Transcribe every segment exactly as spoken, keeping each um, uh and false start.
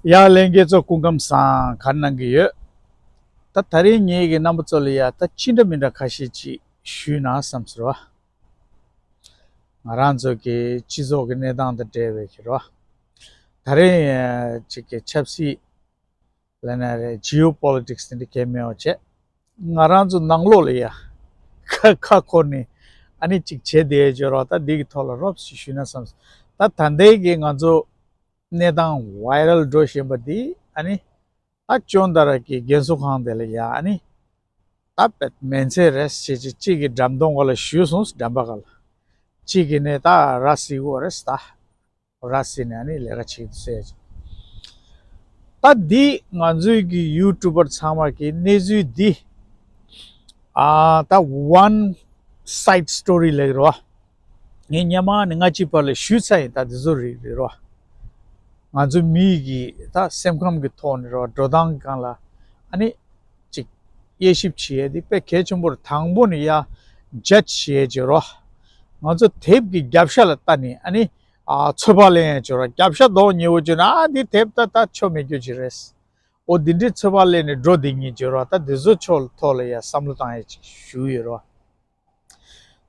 ཡ་ལྷན་རྒྱས་ཚོ་སྐུ་ཁམས་བཟང་། ག་རེ་གནང་གི་ཡོད། ད་ད་རིང་ངེད་ཀྱི་རྣམ་པ་ཚོ་ལ་ཡ་ད་ཅི་འདྲ་མི་འདྲ་ཁ་ཤས་ཅིག་ཞུས་ན་བསམ་ཟེར་བ། ང་རང་ཚོ་གི་སྤྱི་ཚོགས་ཀྱི་གནས་སྟངས་དང་འབྲེལ་བའི་གི་རོ། ད་རིང་ཅིག་གི་ཆབ་སྲིད་ལབ་ན་རེད། Geopolitics དེ་འདྲ་གལ་མེད་པ་བྱས། ང་རང་ཚོ་ནང་ལོགས་ལ་ཡ་ཁ་ཁ་འཁོར་ནས་ཨ་ནི་ཅིག་བྱས་བསྡད་ཡོད་ཅེས་རོ། ད་འདི་གི་ཐོག་ལ་རོབ་ཞིག་ཞུས་ན་བསམ། ད་ད་ལྟའི་གི་ང་ཚོ་གནས་སྟངས་ཝའི་རལ་འགྲོ་བཞིན་པ་འདི་ཨ་ནི་ད་ཅོན་ཏ་ར་གི་རྒན་གསོ་ཁང་དེ་ལ་ཡ་ཨ་ནི་ད་བེད་མེད་ཚད་རེད་ཟེར་ཅིག་གཅིག་གི་འགྲམ་གདོང་ག་ལ་ཞུས་སོང་། འགྲམ་པ་ག་ལ་གཅིག་གི་ནས་ད་ར་སི་གོ་རེད་ད། ར་སི་ནས་ཨ་ནི་ལས་ཀ་བྱེད་ཀྱི་འདུག་ཟེར་ཅིག་ད་འདི་ང་ཚོའི་གི་ཡུ་ཊུབ་པར་ཚང་མ་གི་གནས་ཚུལ་འདི། ཨ་ད་one side story ལབ་ཀྱི་རེད་བ། ངས་སྔོན་མ་ནས་སྔ་ཕྱི་བར་ལ་ཞུས་ཚར་ཡིན། ད་འདི་ཚོ་རིགས་རེད་རོ། ང་ཚོ་མི་གི་ད་སེམས་ཁམས་ཀྱི་ཐོག་ནས་རོ། འགྲོ་སྟངས་སྒང་ལ་ཨ་ནི་ཅིག་དབྱེ་ཞིབ་བྱེད་ཡས་འདི་དཔེ་གལ་ཆེན་པོ་རེད། དང་པོ་ནས་ཡ་ཇ་ཇི་བྱེད་ཡས་ཅིག་རོ། ང་ཚོ་དེབ་ཀྱི་རྒྱབ་ཤ་ལ་ལྟ་ནས་ཨ་ནི་ཨ་ཚོད་དཔག་ལེན་ཡས་ཅིག་རོ། རྒྱབ་ཤ་མདོག་ཉེས་པོ་བྱུང་ན་ཨ་འདི་དེབ་ད་ད་ཆོ་མེད་རྒྱུ་ཅིག་རེད། འོ་འདི་འདྲའི་ཚོད་དཔག་ལེན་ནས་འགྲོ་བསྡད་མཁན་ཅིག་རོ། ད་འདི་ཚོ་ཕྱོགས་ཐོག་ལ་ཡ་བསམ་བློ་བཏང་ཡས་ཅིག་ཞུ་ཡོད་རོ།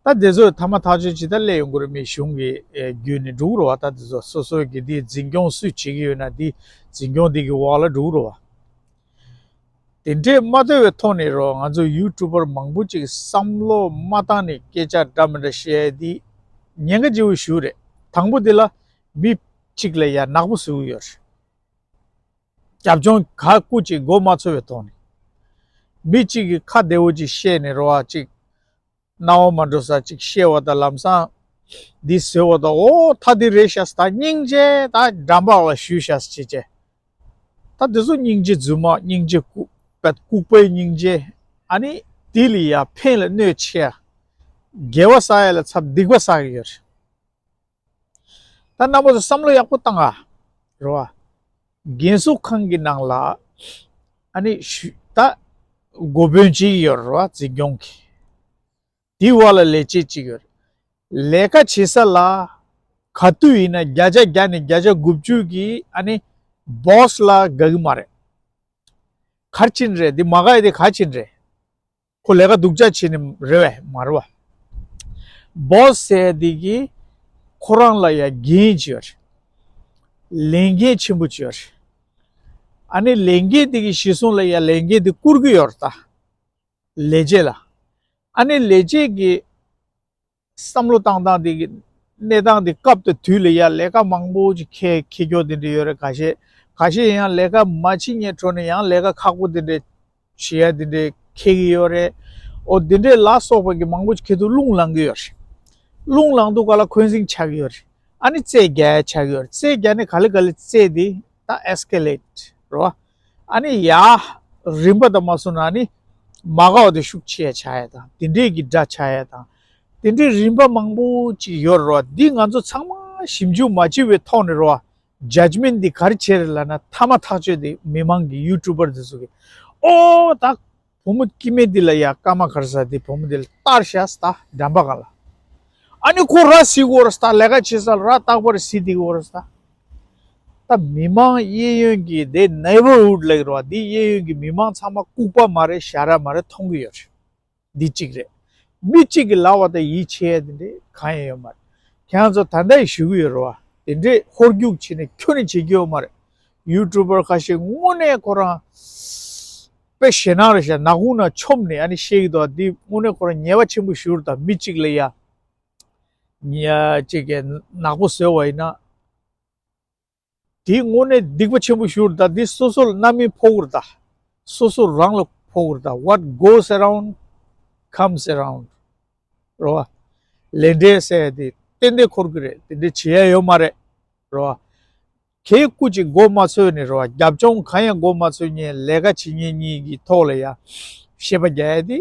ད་འདི་ཚོ་ཐ་མ་ཐག་གཅོད་ཅིག་ད་སླེབས་ཡོང་གི་རེད། མི་གཞུང་གི་ཨེ་བརྒྱུད་ནས་འགྲོ་གི་རེད་བ། ད་འདི་ཚོ་སོ་སོ་གི་འདི་འཛིན་སྐྱོང་སུས་བྱེད་ཀྱི་ཡོད་ན་འདི་འཛིན་སྐྱོང་འདི་གི་འོག་ལ་འགྲོ་གི་རེད་བ། དེ་འདྲས་མ་ཐོས་པའི་ཐོག་ནས་རོ། ང་ཚོ་ཡུ་ཊུབ་པར་མང་པོ་ཅིག་བསམ་བློ་མ་བཏང་ནས་སྐད་ཆ་འདྲ་མི་འདྲ་བཤད་ཡས་འདི་ཉེན་ཁ་ཆེ་བོ་ཞིག་རེད། དང་པོ་འདི་ལ་མི་གཅིག་ལ་ཡ་ནག་པོ་བཟོ་གི་ཡོད་རེད། རྒྱབ་ལྗོངས་ག་སྐུ་གཅིག་མགོ་མ་ཚོས་པའི་ཐོག་ནས། མི་གཅིག་གིས་ཁ་བདེ་བོ་ཅིག་བཤད་ནས་རོ་བ་ཅིག་སྣང་བ་མ་འགྲོ་ས་ཅིག་བཤད་པ་དང་ལམ་སང་འདི་བཟོས་པ་དང་། འོ་ད་འདི་རེད་ཤག་ཟེར། ད་སྙིང་རྗེ་ད་འགྲམ་པ་ལ་ཞུས་ཤག་ཟེར་བྱས། ད་འདི་ཚོ་སྙིང་རྗེ་རྫུན་མ། སྙིང་རྗེ་ལྐུགས་པ། ལྐུགས་པའི་སྙིང་རྗེ། ཨ་ནི་འདི་ལ་ཡ་ཕན་ལ་གནོད་ཆེ་ཡ། དགེ་བ་བསགས་ཡ་ལ་ཚབ་སྡིག་པ་བསགས་ཀྱི་ཡོད་རེད། ད་རྣམ་པ་ཚོ་བསམ་བློ་ཡག་པོ་བཏང་ཨ། རེད་བ། རྒན་གསོ་ཁང་གི་ནང་ལ་ཨ་ནི་ཞུ་ད་འགོ་དཔོན་གཅིག་ཡོད་རེད་བ། འཛིན་སྐྱོང་གི་དེའི་འོག་ལ་ལས་བྱེད་གཅིག་ཡོད་རེད། ལས་ཀ་བྱེད་ས་ལ་ག་དུས་ཡིན་ན་བརྒྱ་ཆ་བརྒྱ་ནས་བརྒྱ་ཆ་དགུ་བཅུ་གི་ཨ་ནི་བོ་སི་ལ་དགའ་གི་མ་རེད། ག་རེ་བྱས་ནས་རེད། འདི་མ་དགའ་ཡ་དེ་ག་རེ་བྱས་ནས་རེད། ཁོ་ལས་ཀ་སྡུག་ཅག་བྱས་ནས་རེད་བས་མ་རེད་བ། བོ་སི་ཟེར་ཡ་དེ་གིས་ཁོ་རང་ལ་ཡ་འགན་ཅིག་ཡོད་རེད། ལས་འགན་ཆེན་པོ་ཅིག་ཡོད་རེད། ཨ་ནི་ལས་འགན་དེ་གི་གཞི་བཟུང་ལ་ཡ་ལས་འགན་དེ་བསྐུར་གི་ཡོད་རེད་ད། ལས་བྱེད་ལ། ཨ་ནི་ལས་བྱེད་ཀྱི་བསམ་བློ་བཏང་སྟངས་དེ་གི་གནས་སྟངས་དེ་སྐབས་དང་དུས་ལ་ཡ་ལས་ཀ་མང་པོ་ཅིག་འཁྱེར་འཁྱེར་རྒྱུ་དེ་འདྲ་ཡོད་རེད། ཁ་ཤས་ཁ་ཤས་ཡང་ལས་ཀ་མ་བྱེད་སྔོན་འགྲོ་ནས་ཡང་ལས་ཀ་ཁག་པོ་དེ་འདྲ་བྱེད་ཡ་དེ་འདྲ་འཁྱེར་གི་ཡོད་རེད། འོ་དེ་འདྲ་ལ་སོགས་པ་གི་མང་པོ་ཅིག་འཁྱེར་དུས་རླུང་ལངས་གི་ཡོད་རེད། རླུང་ལངས་དུས་ག་ལ་འཁོན་འཛིང་ཆགས་ཀྱི་ཡོད་རེད། ཨ་ནི་རྩོད་རྒྱག་ཆགས་ཀྱི་ཡོད་རེད། རྩོད་རྒྱག་ནས་ག་ལེ་ག་ལེ་རྩོད་དེ་ད་ཨེ་སི་ཀེ་ལེ་ཊི་རེད་བ། ཨ་ནི་ཡ་རིམ་པ་དང་མ་སོང་ན་ཨ་ནི་མ་དགའ་བ་དེ་ཤུགས་ཆེ་ཡ་ཆགས་ཡ་དང་། དེ་འདྲས་ཀྱི་དགྲ་ཆགས་ཡ་དང་། དེ་འདྲས་རིམ་པ་མང་པོ་ཅིག་ཡོད་རེད་བ། འདི་ང་ཚོ་ཚང་མ་ཞིབ་འཇུག་མ་བྱས་པའི་ཐོག་ནས་རེད་བ། ཇཇ་མེན་ཊི་འདི་ག་རེ་བྱས་རེད་ལབ་ན། ཐ་མ་ཐག་གཅོད་དེ་མི་མང་གི་ཡུ་ཊུབ་པར་དེ་ཚོ་གི། ཨོ་ད་བུ་མོ་སྐྱེ་དམན་འདི་ལ་ཡ་སྐར་མ་ག་རེ་ཟེར། དེ་བུ་མོ་འདི་ལ་ལྟར་ཤག་ཟེར་ད་འགྲམ་པ་སྒང་ལ། ཨ་ནི་ཁོ་ར་གཟིགས་དགོས་རེད་ཟེར་ད། ལས་ཀ་བྱེད་ས་ལ་ར་རྟག་པར་གཟིགས་བསྡད་དགོས་རེད་ཟེར་ད། ད་མི་མང་གཡས་གཡོན་གྱི་དེ་ནེ་བར་ཧུཌ་ལབ་ཀྱི་རེད་བ། འདི་གཡས་གཡོན་གྱི་མི་མང་ཚང་མ་ལྐུགས་པ་མ་རེད། ཞ་ར་མ་རེད། མཐོང་གི་ཡོད་རེད། འདི་གཅིག་རེད། མི་གཅིག་གི་ལབ་པ་དང་ཡིད་ཆེས་ཡ་དེ་འདྲས་གང་ཡང་ཡོད་མ་རེད། ཁྱེད་རང་ཚོ་ད་ལྟ་ཡི་ཞུ་གི་ཡོད་རེད་བ། དེ་འདྲས་ཧོལ་རྒྱུག་བྱས་ནས་ཁྱོན་ནས་བྱེད་རྒྱུ་ཡོད་མ་རེད། ཡུ་ཊུབ་པར་ཁ་ཤས་དངོས་གནས་ཁོ་རང་དཔེ་ཞེད་སྣང་རེད་ཤག། ནག་ཁུང་ནང་མཆོངས་ནས་ཨ་ནི་བཤད་ཀྱི་འདུག། འདི་དངོས་གནས་ཁོ་རང་ཉེས་པ་ཆེན་པོ་ཞིག་རེད་ད། མི་གཅིག་ལ་ཡ་ཉ་གཅིག་གིས་ནག་པོ་བཟོས་པ་ཡིན་ན། དེ་དངོས་གནས་སྡིག་པ་ཆེན་པོ་ཞིག་རེད་ད། འདི་སོ་སོ་ལ་རྣམ་སྨིན་ཕོག་གི་རེད་ད། སོ་སོ་རང་ལ་ཕོག་གི་རེད་ད། What goes around comes around རེད་བ། ལས་འབྲས་ཟེར་ཡ་དེ་ཏན་ཏན་འཁོར་གི་རེད། དེ་འདྲས་བྱེད་ཡ་ཡོད་མ་རེད། རེད་བ། ཁོའི་སྐུ་གཅིག་མགོ་མ་ཚོས་ནས་རེད་བ། རྒྱབ་ལྗོངས་གང་ཡང་མགོ་མ་ཚོས་མཁན་ལས་ཀ་བྱེད་མཁན་གཉིས་ཀྱི་ཐོག་ལ་ཡ་བཤད་པ་རྒྱག་ཡ་དེ།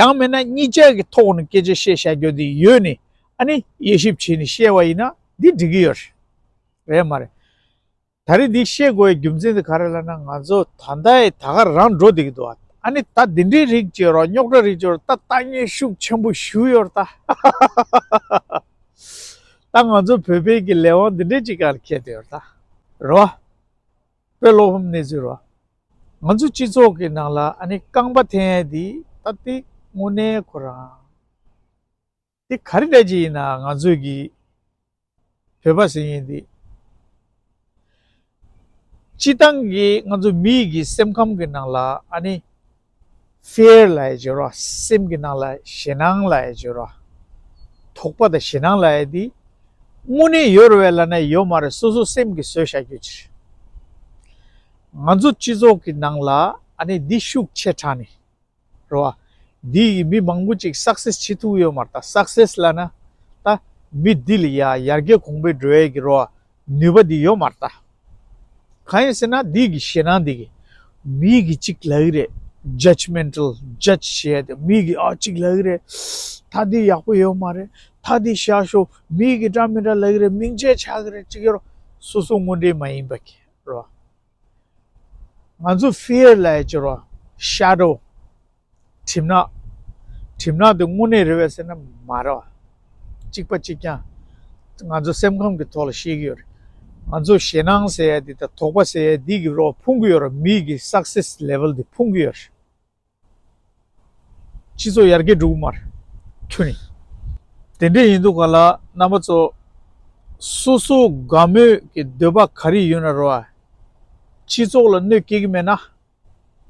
ཡང་མིན་ན་གཉིས་ཆ་གི་ཐོག་ནས་སྐད་ཆ་བཤད་བཞག་རྒྱུ་དེ་ཡོད་ནས་ཨ་ནི་དབྱེ་ཞིབ་བྱས་ནས་བཤད་པ་ཡིན་ན་འདི་འགྲིག་གི་ཡོད་རེད། རེད་མ་རེད། ད་རེས་འདི་བཤད་དགོས་པའི་རྒྱུ་མཚན་དེ་ག་རེ་ལབ་ན། ང་ཚོ་ད་ལྟ་ཡི་ད་ག་རང་འགྲོ་བསྡད་ཀྱི་འདུག་ཨ། ཨ་ནི་ད་འདི་འདྲའི་རིགས་བྱས་རོགས། རྙོག་དྲ་རིགས་བྱས་རོགས། ད་ལྟ་ངན་ཤུགས་ཆེན་པོ་ཞུ་ཡོད་རེད་ད། ད་ང་ཚོ་བོད་པའི་གི་ལས་དབང་འདི་འདྲའི་ཅིག་ག་ལ་འཁེལ་བསྡད་ཡོད་རེད་ད། རེད་བ། དཔེ་བློ་ཕམ་གནས་ཚུལ་རེད་བ། ང་ཚོ་སྤྱི་ཚོགས་ཀྱི་ནང་ལ་ཨ་ནི་རྐང་པ་འཐེན་ཡས་འདི་ད་ལྟའི་དངོས་གནས་ཁོ་རང་། དེ་ག་རེ་འདྲ་ཅིག་ཡིན་ན་ང་ཚོས་ཀྱི་བོད་པ་ཟེར་མཁན་འདི། སྤྱི་བཏང་གི་ང་ཚོ་མིའི་གི་སེམས་ཁམས་ཀྱི་ནང་ལ་ཨ་ནི་ཕི་ཡར་ལབ་ཡས་བྱེད་རོགས། སེམས་ཀྱི་ནང་ལ་ཞེད་སྣང་ལབ་ཡས་བྱེད་རོགས། དོགས་པ་དང་ཞེད་སྣང་ལབ་ཡས་འདི་དངོས་གནས་ཡོད་རེད་པས་ལབ་ན་ཡོད་མ་རེད། སོ་སོ་སེམས་ཀྱིས་བཟོས་བཞག་རྒྱུ་ཅིག་རེད། ང་ཚོ་སྤྱི་ཚོགས་ཀྱི་ནང་ལ་ཨ་ནི་འདི་ཤུགས་ཆེ་དྲགས་ནས། རེད་བ། འདི་ཡིས་མི་མང་པོ་ཅིག་སག་སེས་བྱེད་ཐུབ་ཡོད་མ་རེད། ད་སག་སེས་ལབ་ན་ད་མི་འདི་ལ་ཡ་ཡར་རྒྱས་གོང་འཕེལ་འགྲོ་ཡས་ཀྱི་རེད་བ། ནུས་པ་འདི་ཡོད་མ་རེད་ད། གང་ཡིན་ཟེར་ན་འདི་གི་ཞེད་སྣང་འདི་གི་མི་གི་ཅིག་ལབ་ཀྱི་རེད། ཇཇ་མེན་ཊལ་ཇཇ་བྱེད་ཡས་དེ། མི་གི་ཨ་ཅིག་ལབ་ཀྱི་རེད། ད་འདི་ཡག་པོ་ཡོད་མ་རེད། ད་འདི་བཞག་ཤོག་མི་གི་འདྲ་མི་འདྲ་ལབ་ཀྱི་རེད། མིང་ཆད་ཆགས་ཀྱི་རེད། ཅིག་ཡོད་རེད། སོ་སོ་དངོས་འབྲེལ་མ་ཡིན་པ་གི་རེད་བ། ང་ཚོ་ཕི་ཡར་ལབ་ཡས་ཅིག་རེད་བ། ཤེ་ཌོ། གྲིབ་ནག་གྲིབ་ནག་དེ་དངོས་གནས་རེད་པས་ཟེར་ན་མ་རེད་བ། གཅིག་པ་གཅིག་རྐྱང་། ང་ཚོ་སེམས་ཁམས་ཀྱི་ཐོག་ལ་ཤེས་ཀྱི་ཡོད་རེད། ང་ཚོ་ཞེད་སྣང་ཟེར་ཡས་འདི་དང་དོགས་པ་ཟེར་ཡས་འདི་གི་རོ་ཕུང་གི་ཡོད་རེད། མི་གི་སག་སེས་ལེ་ཝལ་འདི་ཕུང་གི་ཡོད་རེད། སྤྱི་ཚོགས་ཡར་རྒྱས་འགྲོ་གི་མ་རེད། ཁྱོན་ནས། དེ་འདྲ་ཡིན་དུས་ག་ལ་རྣམ་པ་ཚོ། སོ་སོ་དགའ་མོས་ཀྱི་འདོད་པ་ག་རེ་ཡོད་ན་རོ། སྤྱི་ཚོགས་ལ་གནོད་སྐྱེལ་གྱི་མེད་ན།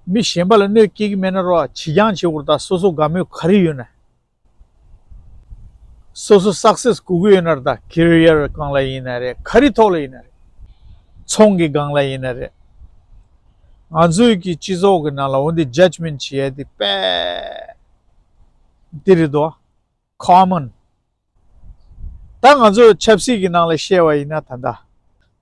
མི་གཞན་པ་ལ་གནོད་སྐྱེལ་གྱི་མེད་ན་རོ། བྱེད་རྐྱང་བྱེད་དགོས་རེད། ད་སོ་སོ་དགའ་མོས་ག་རེ་ཡོད་ན། སོ་སོ་སག་སེས་དགོས་ཀྱི་ཡོད་ན་རེད། ད་ཀེ་རི་ཡར་སྒང་ལ་ཡིན་ན་རེད། ག་རེ་ཐོག་ལ་ཡིན་ན་རེད། ཚོང་གི་སྒང་ལ་ཡིན་ན་རེད། ང་ཚོའི་གི་སྤྱི་ཚོགས་ཀྱི་ནང་ལ་འོ་འདི་ཇཇ་མེན་ཊི་བྱེད་ཡས་དེ་དཔེ་འདི་རེད་དོ། ཁོ་མོན། ད་ང་ཚོ་ཆབ་སྲིད་ཀྱི་ནང་ལ་བཤད་པ་ཡིན་ན་ད་ལྟ།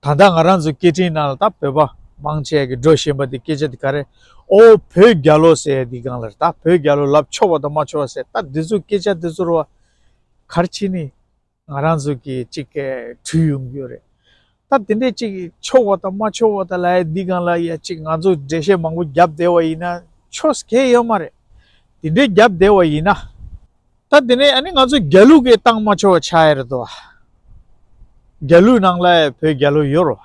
ད་ལྟ་ང་རང་ཚོ་སྐད་འཕྲིན་ནང་ལ་ད་བོད་པ་མང་ཆེ་གི་འགྲོ་བཞིན་པ་དེ་སྐད་ཆ་དེ་ག་རེ། ཨོ་བོད་རྒྱལ་ལོ་ཟེར་ཡ་དེ་སྒང་ལ་ད་བོད་རྒྱལ་ལོ་ལབ་ཆོག་པ་དང་མ་ཆོག་པ་ཟེར། ད་འདི་ཚོ་སྐད་ཆ་འདི་ཚོ་རུ་བ་གར་ཕྱིན་ནི་ང་རང་ཚོ་གི་ཅིག་གི་གྲུས་ཡོང་རྒྱུ་རེད། ད་དེ་འདྲས་ཅིག་ཆོག་པ་དང་མ་ཆོག་པ་དང་ལབ་ཡ་འདི་སྒང་ལ་ཡ་ཅིག་ང་ཚོ་འགྲེལ་བཤད་མང་པོ་རྒྱབ་བསྡད་པ་ཡིན་ན་ཆོག་གི་ཡོད་མ་རེད། དེ་འདྲས་རྒྱབ་བསྡད་པ་ཡིན་ན། ད་དེ་ནས་ཨ་ནི་ང་ཚོ་རྒྱ་ལུགས་ཀྱིས་བཏང་མ་ཆོག་པ་ཆགས་ཡ་རེད་དོ། རྒྱ་ལུགས་ནང་ལ་བོད་རྒྱལ་ལོ་ཡོད་རོ།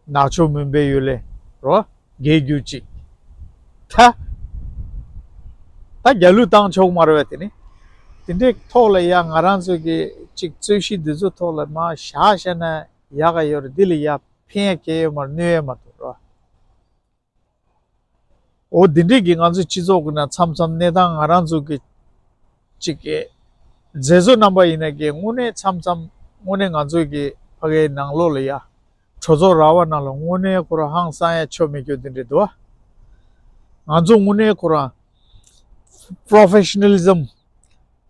ནག་ཕྱོགས་མུན་པའི་ཡུལ་ལས་རོ། རྒྱལ་རྒྱུ་ཅིག་ད། ད་རྒྱ་ལུགས་བཏང་ཆོག་མ་རེད་པས་དེ་ནི། དེ་འདྲའི་ཐོག་ལ་ཡ་ང་རང་ཚོ་གི་ཅིག་རྩོད་གཞི་འདི་ཚོ་ཐོག་ལ་མ་བཞག་བཞག་ན་ཡག་ག་ཡོད་རེད། འདི་ལ་ཡ་ཕན་ཡ་གལ་ཡོད་མ་རེད། གནོད་ཡ་མ་ཐུབ་རོ། འོ་འདི་འདྲས་ཀྱི་ང་ཚོའི་སྤྱི་ཚོགས་ཀྱི་ནང་མཚམས་མཚམས་གནས་སྟངས་ང་རང་ཚོ་གི་ཅིག་གི་མཛད་གཙོ་རྣམ་པ་ཡིན་ན་གི་དངོས་གནས་མཚམས་མཚམས་དངོས་གནས་ང་ཚོ་གི་ཕ་གའི་ནང་ལོགས་ལ་ཡ་གྲོས་ཚོགས་ར་བ་ནང་ལ་དངོས་གནས་ཁོ་རང་ཧང་སང་ཡ་ཆོ་མེད་རྒྱུ་འདི་འདྲས་འདུག་ང་ཚོ་དངོས་གནས་ཁོ་རང་པྲོ་ཕེ་ཤ་ནལ་ཨི་ཛམ་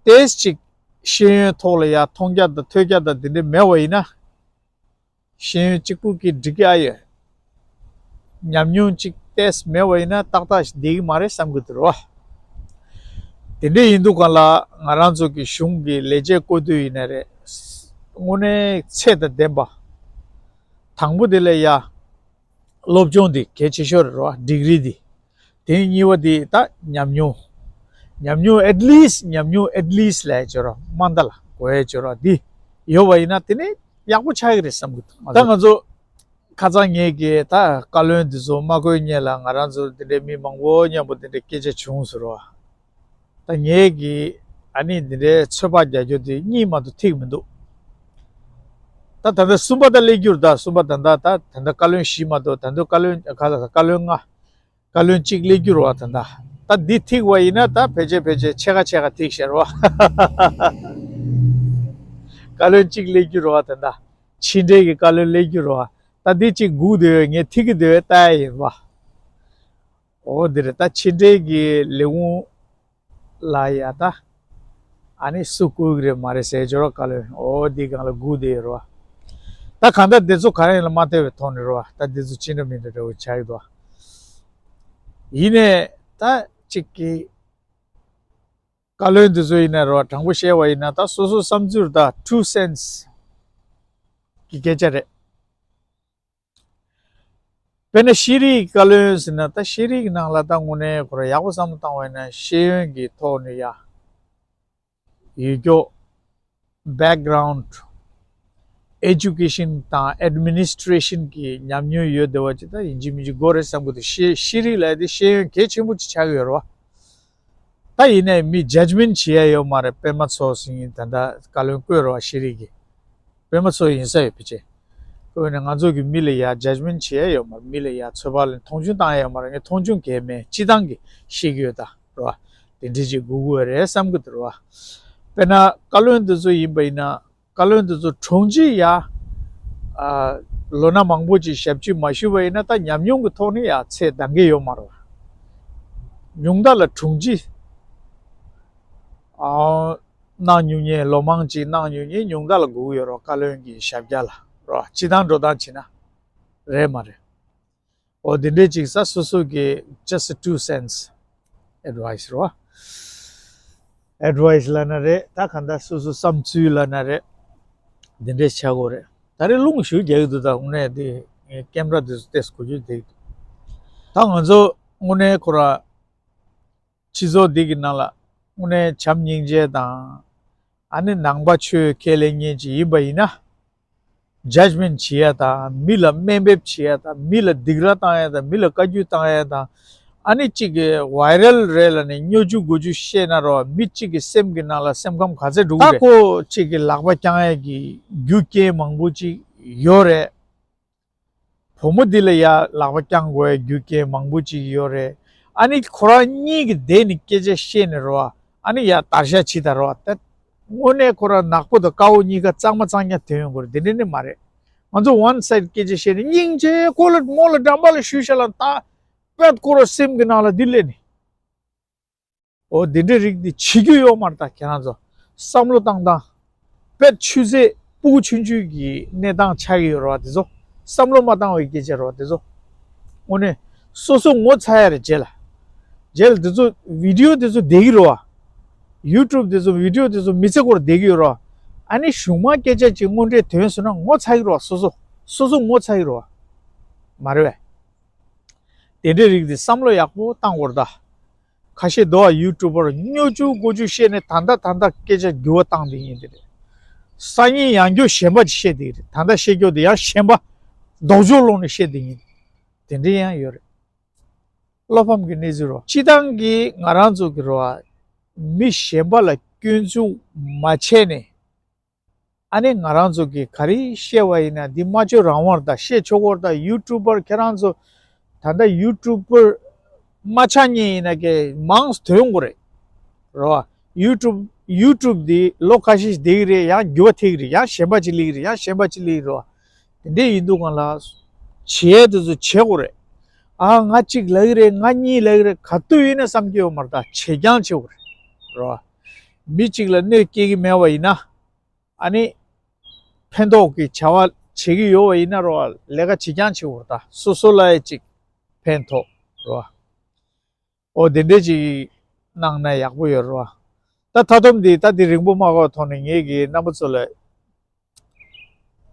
ཏེས་ཅིག་ཤེས་ཡོན་ཐོག་ལ་ཡ་མཐོང་རྒྱ་དང་ཐོས་རྒྱ་དང་འདི་འདྲས་མེད་པ་ཡིན་ན། ཤེས་ཡོན་གཅིག་པུ་གིས་འགྲིག་གི་ཨ་ཡོད། ཉམས་མྱོང་གཅིག་ཏེས་མེད་པ་ཡིན་ན་ཏག་ཏག་ཞིག་བསྡད་ཀྱི་མ་རེད་བསམ་གྱི་འདུག་རོ། དེ་འདྲ་ཡིན་དུས་ག་ལ་ང་རང་ཚོ་གི་གཞུང་གི་ལས་བྱེད་བསྐོ་དུས་ཡིན་ན་རེད། དངོས་གནས་ཚད་དང་ལྡན་པ། དང་པོ་དེ་ལ་ཡ། སློབ་སྦྱོང་འདི་གལ་ཆེ་ཤོས་རེད་རོ། ཌིག་རི་འདི། དེ་གཉིས་པ་འདི་ད་ཉམས་མྱོང་། ཉམས་མྱོང་at least ཉམས་མྱོང་at least ལས་བྱོས་རོགས། མ་འདའ་ལ་གོ་ཡས་བྱོས་རོགས། འདི་ཡོད་པ་ཡིན་ན་དེ་ནི་ཡག་པོ་ཆགས་ཀྱི་རེད་བསམ་གྱི་འདུག་ད་ང་ཚོ་ཁ་སང་ངས་ཀྱི་ད་བཀའ་བློན་འདི་ཚོ་མ་གོ་སྔོན་ལ་ང་རང་ཚོ་འདི་འདྲའི་མི་མང་པོ་མཉམ་པོ་འདི་འདྲའི་སྐད་ཆ་བྱུང་ཟེར་རོགས། ད་ངས་ཀྱི་ཨ་ནི་འདི་འདྲའི་ཚོད་དཔག་རྒྱག་རྒྱུ་དེ་གཉིས་མ་གཏོགས་ཐིག་མི་འདུག་ད་ད་ལྟ་གསུམ་པ་ད་སླེབས་རྒྱུར་ད་གསུམ་པ་ད་ད་ད་ད་ལྟ་བཀའ་བློན་བཞི་མ་གཏོགས་ད་དུང་བཀའ་བློན་ག་ལ་བཀའ་བློན་ལྔ། བཀའ་བློན་གཅིག་སླེབས་རྒྱུ་རེད་བ། ད་ད་ད་འདི་ཐིག་པ་ཡིན་ན་ད་ཕལ་ཆེར་ཕལ་ཆེར་ཕྱེད་ཀ་ཕྱེད་ཀ་ཐིག་ཤར་བ། བཀའ་བློན་གཅིག་སླེབས་རྒྱུ་རེད་བ། ད་ད་ཕྱི་འབྲེལ་གྱི་བཀའ་བློན་སླེབས་རྒྱུ་རེད་བ། ད་འདི་གཅིག་སྒུག་བསྡད་ཡོད། ངས་ཐིག་གི་བསྡད་ཡོད་ལྟ་ཡ་ཡིན་བ། འོ་འདི་རེད། ད་ཕྱི་འབྲེལ་གྱི་ལས་ཁུངས་ལ་ཡ་ད་ཨ་ནི་སུ་བསྐོ་གི་རེད་མ་རེད་ཟེར་ཅོ་རོགས་བཀའ་བློན། འོ་འདི་སྒང་ལ་སྒུག་བསྡད་ཡོད་རེད་བ། ད་གང་ལྟར་འདི་ཚོ་ག་རེ་ཡིན་ལ་མ་ལྟོས་པའི་ཐོག་ནས་རེད་བ། ད་འདི་ཚོ་ཅི་འདྲ་མི་འདྲ་འདྲ་བོ་ཆགས་ཀྱི་འདུག་ཡིན་ནའི་ད་གཅིག་གི་བཀའ་བློན་འདི་ཚོ་ཡིན་ན་རེད་བ། དྲང་པོ་བཤད་པ་ཡིན་ན་ད་སོ་སོ་བསམ་ཚུལ་ད་ཊུ་སེན་སི་གི་སྐད་ཆ་རེད། དཔེར་ན་ཤེས་རིག་བཀའ་བློན་ཟེར་ན་ད་ཤེས་རིག་ནང་ལ་ད་དངོས་གནས་ཁོ་རང་ཡག་པོ་བསམ་བློ་བཏང་བ་ཡིན་ན་ཤེས་ཡོན་གྱི་ཐོག་ནས་ཡ་ཡོད་རྒྱུ། བེག་གྷ་རའུན་ཌི་ ཨེ་ཌུ་ཀེ་ཤན་དང་ཨེཌ་མི་ནིས་ཊི་རེ་ཤན་གྱི་ཉམས་མྱོང་ཡོད་བསྡད་པ་ཅིག་ད་ཡིན་གཅིག་མིན་གཅིག་དགོས་རེད་བསམ་གྱི་འདུག་ཤེས་ཤེས་རིག་ལབ་ཡ་དེ་ཤེས་ཡོན་གལ་ཆེན་པོ་ཅིག་ཆགས་ཀྱི་ཡོད་རེད་བ། ད་ཡིན་ནའི་མི་ཇཇ་མེན་ཊི་བྱེད་ཡ་ཡོད་མ་རེད། པད་མ་མཚོ་ཟེར་མཁན་ད་ལྟ་བཀའ་བློན་བསྐོས་རེད་བ་ཤེས་རིག་གི། པད་མ་མཚོ་ཡིན་ས་ཡོད་ཕལ་ཆེར། དེ་བས་ན་ང་ཚོ་གི་མི་ལ་ཡ་ཇཇ་མེན་ཊི་བྱེད་ཡ་ཡོད་མ་རེད། མི་ལ་ཡ་ཚོད་དཔག་ལ་མཐོང་ཆུང་བཏང་ཡ་ཡོད་མ་རེད། ངས་མཐོང་ཆུང་གང་ཡང་མེད། སྤྱིར་བཏང་གི་ཤེས་ཀྱི་ཡོད་ད་རེད་བ། དེ་འདྲ་ཅིག་དགོས་ཀྱི་ཡོད་རེད་བསམ་གྱི་འདུག་རེད་བ། དཔེར་ན་བཀའ་བློན་དེ་ཚོ་ཡིན་པ་ཡིན་ན། བཀའ་བློན་དེ་ཚོ་དྲུང་ཆེ་ཡ། ཨ། ལོ་ན་མང་པོ་ཅིག་ཞབས་ཕྱི་མ་ཞུས་པ་ཡིན་ན་ད་ཉམས་མྱོང་གི་ཐོག་ནས་ཡ་ཚད་འདང་གི་ཡོད་མ་རེད་བ། ཉུང་མཐའ་ལ་དྲུང་ཆེ། ཨ། གནང་མྱོང་མཁན་ལོ་མང་ཅིག་གནང་མྱོང་མཁན་ཉུང་མཐའ་ལ་དགོས་ཀྱི་ཡོད་རེད་བ། བཀའ་བློན་གྱི་ཞབས་བཀྱག་ལ་རེད་བ། སྤྱིར་བཏང་འགྲོ་སྟངས་བྱས་ན། རེད་མ་རེད། འོ་དེ་འདྲས་ཅིག་ས་སོ་སོ་གི་just two cents advice རེད་བ། ཨེཌ་ཝའི་སི་ལབ་ན་རེད། ད་གང་ལྟར་སོ་སོ་བསམ་ཚུལ་ལབ་ན་རེད། འདི་འདྲས་ཆགས་ཀྱི་ཡོད་རེད། ད་རེས་རླུང་ཞེ་པོ་རྒྱག་གི་འདུག་ད་དངོས་གནས་དེ་ཀེམ་ར་དེ་ཚོ་ཏོག་ཙམ་གོ་རྒྱུ་བསྡད་ཀྱི་འདུག་ད་ང་ཚོ་དངོས་གནས་ཁོ་ར་སྤྱི་ཚོགས་འདི་གི་ནང་ལ་དངོས་གནས་བྱམས་སྙིང་རྗེ་དང་། ཨ་ནི་ནང་པ་ཆོས་ཁས་ལེན་མཁན་ཅིག་ཡིན་པ་ཡིན་ན། ཇཇ་མེན་ཊི་བྱེད་ཡ་དང་། མི་ལ་དམའ་འབེབས་བྱེད་ཡ་དང་། མི་ལ་སྡིགས་ར་བཏང་ཡ་དང་། མི་ལ་བཀའ་བཀྱོན་བཏང་ཡ་དང་། ཨ་ནི་གཅིག་གི་ཝའི་རལ་རེད་ལབ་ནས་སྨྱོ་རྒྱུ་རྒོད་རྒྱུ་བཤད་ན་རོ། མི་གཅིག་གི་སེམས་ཀྱི་ནང་ལ་སེམས་ཁམས་ག་ཚད་འགྲོ་གི་རེད། ད་ཁོ་གཅིག་གི་ལག་པ་བརྐྱང་ཡ་གི་རྒྱུ་རྐྱེན་མང་པོ་ཅིག་ཡོད་རེད། བུ་མོ་འདི་ལ་ཡ་ལག་པ་བརྐྱང་དགོས་ཡ་རྒྱུ་རྐྱེན་མང་པོ་ཅིག་ཡོད་རེད། ཨ་ནི་ཁོ་རང་གཉིས་ཀྱི་བསྡད་ནས་སྐད་ཆ་བཤད་ནས་རོ། ཨ་ནི་ཡ་དར་ཤ་བྱེད་ད་རོ། ད་དངོས་གནས་ཁོ་རང་ནག་པོ་དང་དཀར་པོ་གཉིས་ཀ་གཙང་མ་གཙང་རྐྱང་ཐོན་ཡོང་གི་རེད། དེ་འདྲ་ནི་མ་རེད། ང་ཚོ་ཝན་སའིཌ་སྐད་ཆ་བཤད་ནས་སྙིང་རྗེ་ཁོ་ལ་མོ་ལ་འགྲམ་པ་ལ་གཞུས་ཤ་ལ་ད་པད་ཁོ་ར་སེམས་ཀྱི་ནང་ལ་འདི་སླེབས་ནས། འོ་འདི་འདྲའི་རིགས་འདི་བྱེད་རྒྱུ་ཡོད་མ་རེད། ད་ཁྱེད་རང་ཚོ་བསམ་བློ་བཏང་དང་། དཔེ་ཆུ་ཚོད་སྤུ་གུ་ཆུང་ཆུང་གི་གནས་སྟངས་ཆགས་ཀྱི་ཡོད་རེད་བ། དེ་ཚོ་བསམ་བློ་མ་བཏང་བའི་སྐད་ཆ་རེད་བ། དེ་ཚོ་དངོས་གནས་སོ་སོ་ངོ་ཚ་ཡ་རེད། རྗེས་ལ་རྗེས་ལ་དེ་ཚོ་བི་ཌི་ཡོ་དེ་ཚོ་བསྡད་ཀྱི་རེད་བ། ཡུ་ཊུབ་དེ་ཚོ་བི་ཌི་ཡོ་དེ་ཚོ་མི་ཚེ་སྐོར་བསྡད་ཀྱི་ཡོད་རེད་བ། ཨ་ནི་གཞུག་མ་སྐད་ཆ་ཅིག་དངོས་འབྲེལ་ཐོན་སོང་ན་ངོ་ཚ་གི་རེད་བ། སོ་སོ་སོ་སོ་ངོ་ཚ་གི་རེད་བ། མ་རེད་བས། དེ་འདྲའི་རིགས་དེ་བསམ་བློ་ཡག་པོ་བཏང་དགོས་རེད་ད། ཁ་ཤས་འདུག་བ། ཡུ་ཊུབ་པར་སྨྱོ་རྒྱུ་རྒོད་རྒྱུ་བཤད་ནས་ད་ལྟ་ད་ལྟ་སྐད་ཆ་འགྱུར་བ་བཏང་བསྡད་མཁན་དེ་རེད། སང་ཉིན་ཡང་བསྐྱར་གཞན་པ་ཅིག་བཤད་བསྡད་ཀྱི་རེད། ད་ལྟ་བཤད་རྒྱུ་དེ་ཡང་གཞན་པ་ལྡོག་ཕྱོགས་ལོག་ནས་བཤད་བསྡད་མཁན་དེ་འདྲ་ཡང་ཡོད་རེད། བློ་ཕམ་གྱི་གནས་ཚུལ་རོ། སྤྱིར་བཏང་གི་ང་རང་ཚོ་གི་རོ། མི་གཞན་པ་ལ་སྐྱོན་འཛུགས་མ་བྱས་ནས། ཨ་ནི་ང་རང་ཚོ་གིས་ག་རེ་བཤད་པ་ཡིན་ན་འདི་སྨྲ་བརྗོད་རང་དབང་རེད་ད། བཤད་ཆོག་གི་རེད་ད། ཡུ་ཊུབ་པར་ཁྱེད་རང་ཚོ་ད་ལྟ་ཡུ་ཊུབ་པར་མ་ཆགས་མཁན་ཡིན་ན་ཀྱེ་མང་ཐོན་དགོས་རེད། རེད་བ། ཡུ་ཊུབ་ཡུ་ཊུབ་འདི་ལོ་ཁ་ཤས་ཤིག་བསྡད་ཀྱི་རེད། ཡང་འགྱུར་བ་ཐེབས་ཀྱི་རེད། ཡང་གཞན་པ་ཅིག་སླེབས་ཀྱི་རེད། ཡང་གཞན་པ་ཅིག་སླེབས་ཀྱི་རེད་བ། དེ་འདྲས་ཡིན་དུས་གང་ལ་བྱེད་ཡས་དེ་ཚོ་བྱེད་དགོས་རེད། ཨ་ང་གཅིག་ལབ་ཀྱི་རེད། ང་གཉིས་ལབ་ཀྱི་རེད། ག་དུས་ཡིན་ན་བསམ་གྱི་ཡོད་མ་རེད་ད། བྱེད་རྐྱང་བྱེད་དགོས་རེད། རེད་བ། མི་གཅིག་ལ་གནོད་སྐྱེལ་གྱི་མེད་པ་ཡིན་ན། ཨ་ནི། ཕན་ཐོགས་ཀྱི་བྱ་བ་བྱེད་ཀྱི་ཡོད་པ་ཡིན་ན་རོ། ལས་ཀ་བྱེད་རྐྱང་བྱེད་དགོས་རེད་ད། སོ་སོ་ལ་ཡང་ཅིག་ཕན་ཐོགས་རོ། འོ་དེ་འདྲས་ཅིག་གནང་ན་ཡག་པོ་ཡོད་རོ། ད་མཐའ་སྡོམ་འདི་ད་འདི་རིང་པོ་མ་འགོར་ཐོག་ནས་ངེད་ཀྱིས་རྣམ་པ་ཚོ་ལ།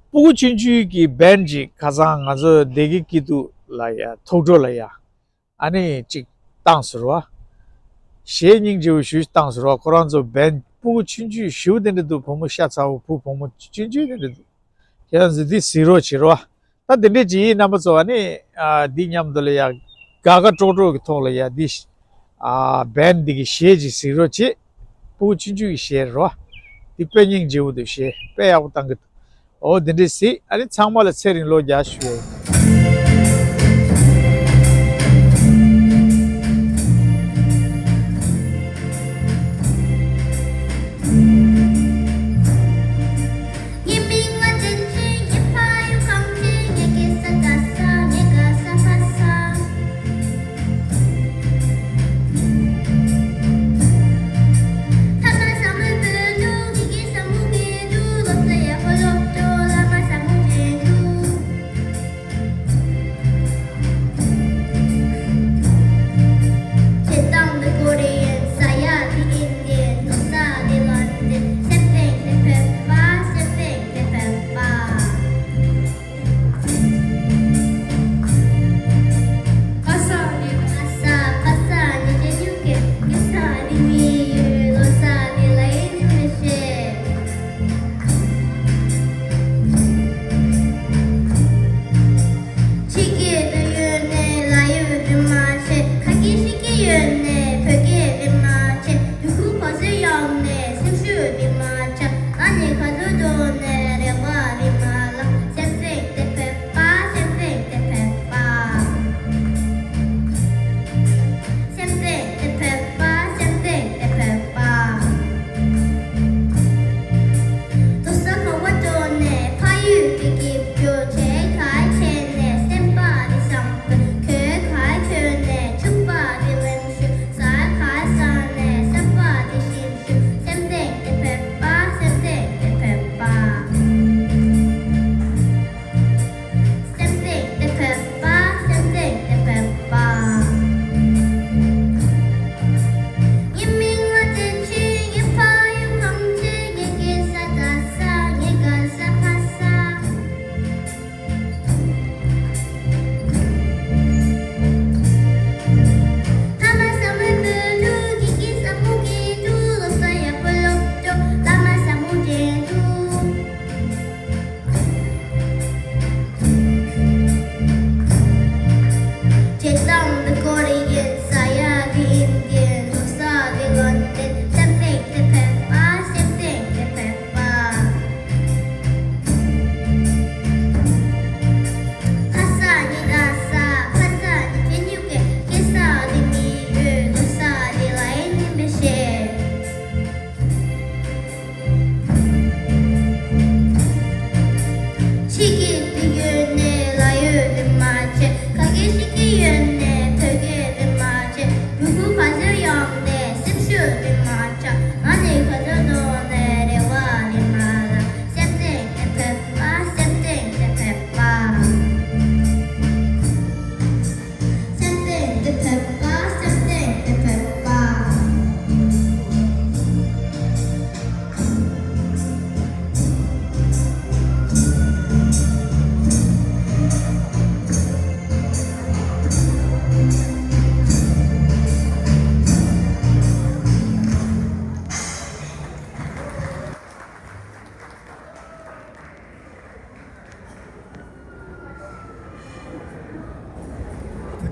སྤུ་གུ་ཆུང་ཆུང་གི་བན་ཅིག་ཁ་སང་ང་ཚོ་བདེ་སྐྱིད་སྐྱིད་སྡུག་ལ་ཡ་ཐུགས་སྤྲོ་ལ་ཡ། ཨ་ནི་ཅིག་བཏང་ཟེར་བ། གཞས་སྙིང་རྗེ་བོ་ཞུ་བཏང་ཟེར་བ། ཁོ་རང་ཚོ་བན་སྤུ་གུ་ཆུང་ཆུང་ཞེ་པོ་དེ་འདྲ་འདུག་བུ་མོ་ཤ་ཚ་བོ་བུ་བུ་མོ་ཆུང་ཆུང་དེ་འདྲ་འདུག་ཁྱེད་རང་ཚོ་འདི་གཟིགས་རོགས་བྱེད་རོགས། ད་དེ་འདྲས་ཅིག་ཡིན། རྣམ་པ་ཚོ་ཨ་ནི་ཨ་འདི་མཉམ་དུ་ལ་ཡ་དགའ་དགའ་སྤྲོ་སྤྲོ་གི་ཐོག་ལ་ཡ་འདི་ཨ་བན་འདི་གི་གཞས་ཅིག་གཟིགས་རོགས་བྱེད། སྤུ་གུ་ཆུང་ཆུང་གི་གཞས་རོ། འདི་དཔེ་སྙིང་རྗེ་བོ་འདུག་གཞས་དཔེ་ཡག་པོ་བཏང་གི་འདུག་འོ་དེ་འདྲས་སྲིད། ཨ་ནི་ཚང་མ་ལ་ཚེ་རིང་ལོ་བརྒྱ་ཞུ་ཡ་ཡིན།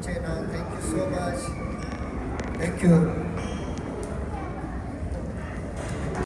Thank you so much. Thank you.